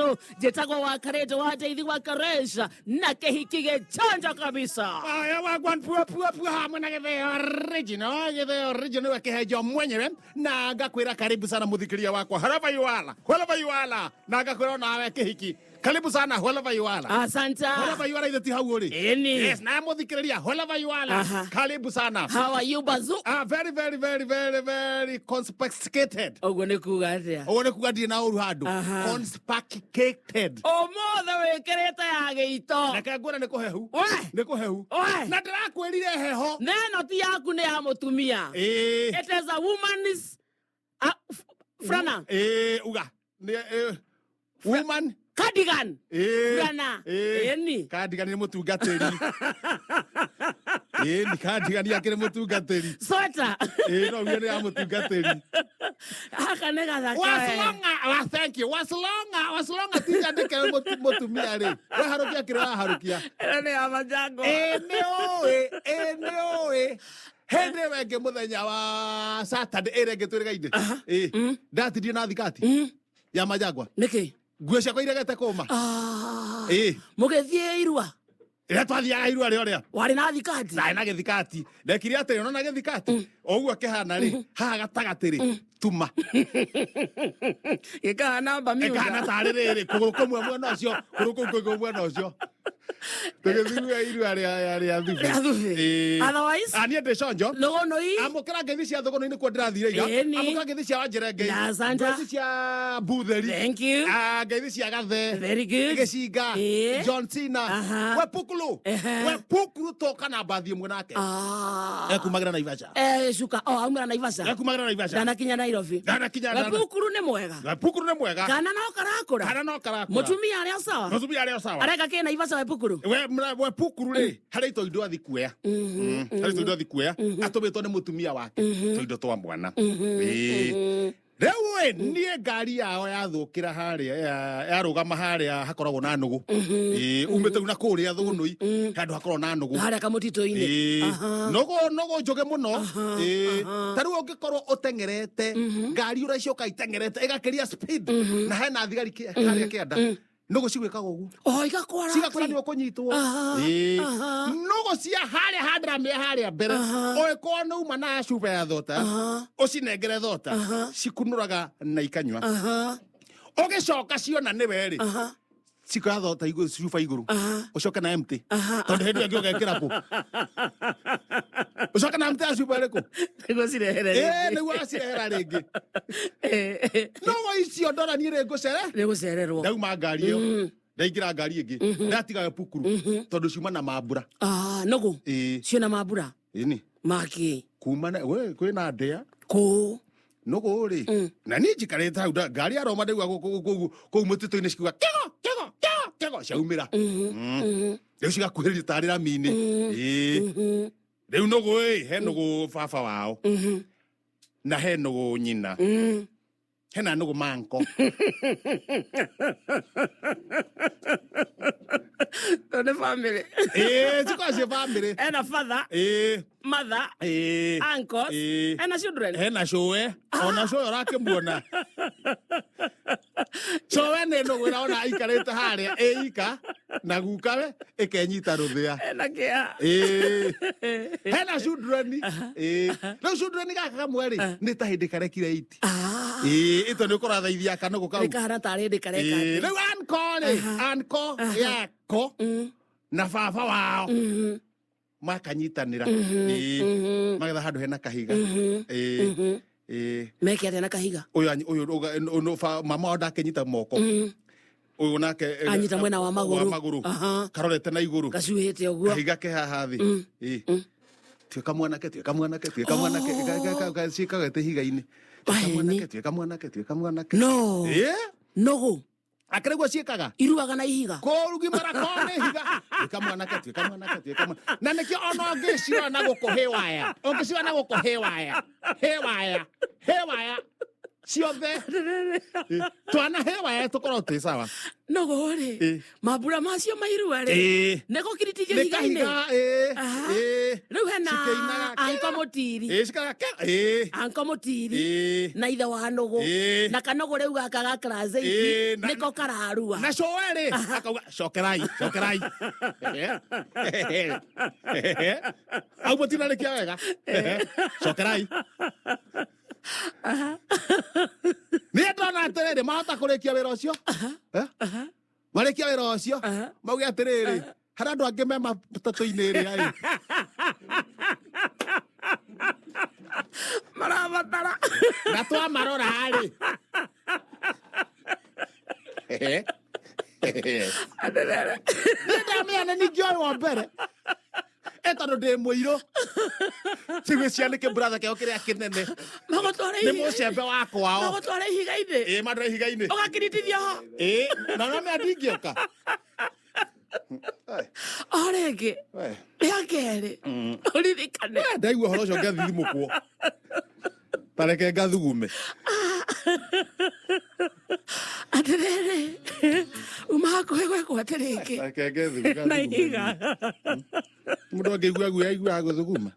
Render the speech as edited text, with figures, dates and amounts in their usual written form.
Bazu njĩtagwo wa Karenjo wa Njeithi wa Karesha na kĩhiki gĩchanja kabisa. Aya wagwan pua pua pua hamwe na githeo original, githeo original wa kihenjo mwenyewe, na ngakwira karibu sana muthikiria wakwa wherever you are, wherever you are, na ngakwira nawe kihiki karibu sana wherever you are. Asante. Wherever you are, ithe ti hau uri. Ĩni. Yes, na muthikiriria wherever you are, karibu sana. How are you, Bazu? Ah, very very very very very conspicated. Ũguo nĩ kuga atĩa? Ũguo nĩ kuga ndirĩ na ũru handũ. Conspicated. Ũmũthĩ wĩkĩrĩte ya gĩito. Reke nguone nĩ kũhehu. We! Nĩ kũhehu. We! Na ndĩrakwĩrire heho. Na ĩno ti yaku, nĩ ya mũtumia. Ĩĩ. It is a woman's frana. Ĩĩ, uga. Nĩ woman cardigan. Ĩĩ. Frana. Ĩĩ. Ĩni. Cardigan nĩ mũtungatĩri. Ĩĩ, ni cardigan akĩrĩ mũtungatĩri. Sweater. Ĩĩ, no uge nĩ ya mũtungatĩri. Haka nĩ gathaka Was we. longa, wa thank you. Was longa, was longa ti nyandĩke mũtumia rĩ. We harũkia kĩrĩa ũraharũkia. Ĩno nĩ ya majango. Ĩĩ nĩ ũĩ, ĩĩ nĩ ũĩ. Hĩndĩ ĩyo ĩngĩ mũthenya wa Saturday ĩrĩa ĩngĩ twĩrĩgaine. Ĩĩ. Ndatindio na thikati ya majangwa. Nĩkĩ? Nguo ciakwa iregete kũma. Ah. Ĩĩ. Mũgĩthiĩ irua. Rĩrĩa twathiaga irua rĩa ũrĩa. Warĩ na thikati. Ndarĩ na gĩthikati. Ndekire atĩrĩ, ũrona gĩthikati? O ũguo kĩhana rĩ, haha gatagatĩ rĩ, tuma. Gĩkahana Bermuda. Ĩkahana tarĩ rĩrĩ, kũgũrũ kũmwe mwena ũcio, kũgũrũ kũu kũngĩ mwena ũcio. Tũgĩthiĩ irua rĩa Thubĩ. Rĩa Thubĩ. Ĩĩ. Otherwise? Ah, niĩ ndĩ conjo. Lũgũnũi. Amũkĩra ngeithi cia Thũgũnũ-inĩ kuo ndĩrathire ira. Ĩni. Amũkĩra ngeithi cia Wanjĩrengei. Na asante. Ngeithi cia Mbutheri. Thank you. Ah, ngeithi cia Gathe. Very good. Gĩcinga. Ĩĩ. John Cena. We Pukulu. We Pukulu toka na mbathi ĩmwe nake. Ah. Ekumagĩra Naivasha. Eh, cuka. Oh, aumĩra Naivasha. Ekumagĩra Naivasha. Ndanakinya Nairobi. Ndanakinya. We Pukulu nĩ mwega. We Pukulu nĩ mwega. Kana no karakũra. Kana no karakũra. Mũtumia arĩ o sawa. Mũtumia arĩ o sawa. Areka kĩ Naivasha we Pukulu? We Pukulu rĩ, harĩ tũindo athi kuoya. Harĩ tũindo athi kuoya. Atũmĩtwo nĩ mũtumia wake. Tũindo twa mwana. Ĩĩ. Rĩu ĩ, niĩ ngari yao yathũkĩra harĩa, yarũgama harĩa hakoragwo na nũgũ. Ĩĩ, umĩte rĩu na kũrĩa Thũnũi, handũ hakoragwo na nũgũ. Harĩa kamũtitũ-inĩ. Ĩĩ. Nũgũ njũgĩ mũno. Ĩĩ. Ta rĩu ũngĩkorwo ũteng'erete, ngari ũracoka iteng'erete ĩgakĩria speed, na hena thigari harĩa kĩanda. Nũgũ cigwĩkaga ũguo. Oh, igakwara. Cigakora nĩ ũkũnyitwo. Ĩĩ. Nũgũ cia harĩa handramĩa harĩa mbere. Ũngĩkorwo nĩ uma na cuba ya thota, ũcinengere thota, cikunũraga na ikanyua. Ũgĩcoka ciona nĩwe rĩ, cikoya thota igũrũ, cuba igũrũ. Ũcoke na empty. Tondũ hĩndĩ ĩyo ĩngĩ ũgekĩra kũ? Ũcoke na empty ya cuba ĩrĩkũ? Nĩguo cirehere Ĩĩ, rĩngĩ. nĩguo acirehera rĩngĩ. Nũgũ icio ndora niĩ rĩ ngũcere. Nĩ gũcererwo. Ndauma ngari ĩyo, ndaingĩra ngari ĩngĩ, ndatiga we Pukuru tondũ ciuma na mambura. Ah, nũgũ. Ĩĩ. Ciĩna mambura. Ĩni. Makĩ. Kuma na we kwĩna ndĩa. Kũ. Nũgũ rĩ, na niĩ njikarĩte hau ngari ya Roma ndaigua kũu mũtitũ-inĩ cikiuga kĩgo kĩgo kĩgo kĩgo ciaumĩra. Rĩu cigakuhĩrĩria tarĩ rami-inĩ. Ĩĩ. Rĩu nũgũ ĩ, he nũgũ baba wao. Na he nũgũ nyina. Hena nũgũ manko. To nĩ family. Ĩĩ, cikoragwo ciĩ family. Ena father, Ĩĩ. mother, Ĩĩ. uncles, Ĩĩ. ena children. Hena cũwe. Ona cũwe ũrakĩmuona. Cũwe nĩ nũgũ ĩrona aikarĩte harĩa ĩ ika na gukawe ĩkenyita rũthĩa. Ena kĩa. Ĩĩ. Hena children. Ĩĩ. Rĩu children gaka kamwe rĩ, nĩ ta hĩndĩ karekire iti. Ah. Ĩĩ, ĩto nĩ ũkũrathaithia kanũgũ kau. Nĩ kahana tarĩ hĩndĩ kareka. Ĩĩ, rĩu anko rĩ, anko yako na baba wao makanyitanĩra. Ĩĩ. Magetha handũ hena kahiga. Ĩĩ. Ĩĩ. Meke atĩa na kahiga? Ũyũ ũyũ mama wao ndakĩnyita moko. Ũyũ nake Anyita mwena wa magũrũ. Wa magũrũ. Karorete na igũrũ. Gacuhĩte ũguo. Kahiga ke haha thĩ. Ĩĩ. Tuĩka mwanake, tuĩka mwanake, tuĩka mwanake, ciĩkagĩte ihiga-inĩ. Tuĩka Waheni. mwanake, tuĩka mwanake, tuĩka mwanake. No. Ĩĩ. Nũgũ. Akĩrĩguo ciĩkaga. Iruaga na ihiga. Kũrugimara ko nĩ ihiga. Tuĩka mwanake, tuĩka mwanake, tuĩka mwanake. Na nĩkĩo ona ũngĩciona na gũkũ haywire. Ũngĩciona na gũkũ haywire. Haywire. Haywire. Ciothe. Twana hewa tũkorwo twĩ sawa. Nũgũ rĩ, mambura macio mairua rĩ, nĩ gũkiritithio Nĩ ihiga-inĩ. kahiga, ĩĩ. Ĩĩ. Rĩu hena Cikĩinaga, anko mũtiri. Ĩĩ, cikaraga ĩĩ. Anko mũtiri. Ĩĩ. Na ithe wa nũgũ. Ĩĩ. Na kanũgũ rĩu gaka ga class Ĩĩ, eight nĩko kararua. Na coe rĩ, akauga cokerai, cokerai. Au mũtinarĩkia wega. Cokerai. Niĩ ndona atĩrĩrĩ, mahota kũrĩkia wĩra ũcio. Eh? Marĩkia wĩra ũcio, mauge atĩrĩrĩ, harĩ andũ angĩ me matatũ-inĩ ĩrĩa ĩ. Marabatara. Na twamarora rĩ. Atĩrĩrĩ. Niĩ ndamenya nĩ ningĩ ũyũ wa mbere. Ĩ tondũ ndĩ mũirũ. Cigue cianĩke brother kĩao kĩrĩa kĩnene. Magũtwara Nĩ ihiga-inĩ. mũcembe wa kwao. Magũtwara ihiga-inĩ. Ĩ mandware ihiga-inĩ. Ũgakiritithio ho. Ĩ, na ũramenya ndingĩũka. O rĩngĩ. Rĩa kerĩ. Ũririkane. Ndaigua ũhoro ũcio ngathithimũkwo. Ta reke ngathugume. Atĩrĩrĩ. Uma hakuhĩ gwĩkwo atĩ rĩngĩ. Reke ngethugume. Na ihiga. Mũndũ angĩigua guoya aiguaga gũthuguma.